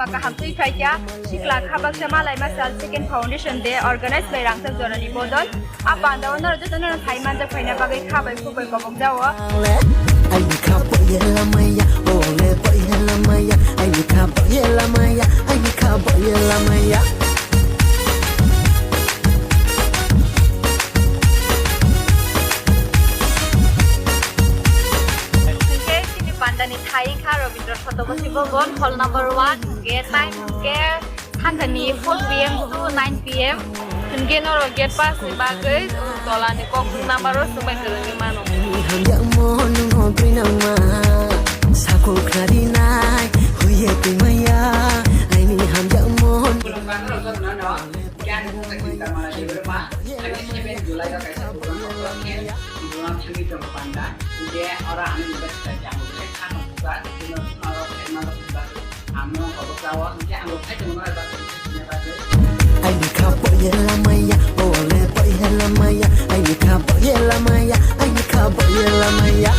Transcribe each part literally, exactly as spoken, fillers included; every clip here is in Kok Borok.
Kaham twi phaikha, sikla khabaksa malai masal second foundation day organized by Rangchak Jorani Bodol. A pandao norok jotono phai manjak phaina bagwi kha bai khuk bai kobok jao. Aini kha boye lamaya, ole boye lamaya, aini kha boye lamaya, aini kha boye lamaya. Hwnkhe chini pandani thai wngkha Rabindra Satogosi Bhavan, hall number one, hwnkhe time hwnkhe Sankani four P M to nine P M. Hwnkhe norok gate pass ni bagwi tolani kokthum number o swngbai kwrwngwi mano. Hamjakmo nwng hogwi nangma, sakhuk khnarinai, huye twi maya, aini hamjakmo. Khulumkha norok jotono no, khe ani mung khe Chintamala Debbarma, ani seven July o kaisa program khe, program thangwi tongo panda, je oro ani university ang khe khakang puja, norok khe norok puja. Ang no kobok jao, hwnkhe ang bo khai tongo, no eba khe sini bagwi. Aini kha boye lamaya, ole boye lamaya, aini kha boye lamaya, aini kha boye lamaya.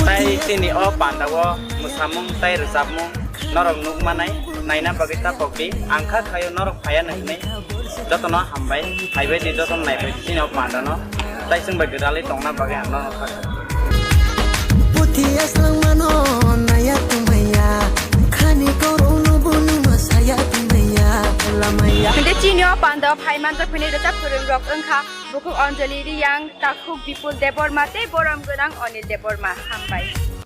Tai chini o panda o mwsamung tai rwchapmung norok nukmanai, naina bagwi ta pokdi. Ang kha khaio norok phaiya nai hwnwi. Jotono hambai, haibai di jotono naibai di chini o panda no. Tai chwng bai gwdalwi tongna bagwi ang nono kha. Puthi aslang mano naya tumaya, khani korong no bunu masaya tumaya, lamaya. Hwnkhe chini o panda o phai manjak phini rwchap phwrwng rok wngkha Bukhuk Anjali Riyang, Takhuk Bipul Debbarma tei Borom Gwnang Onil Debbarma. Hambai.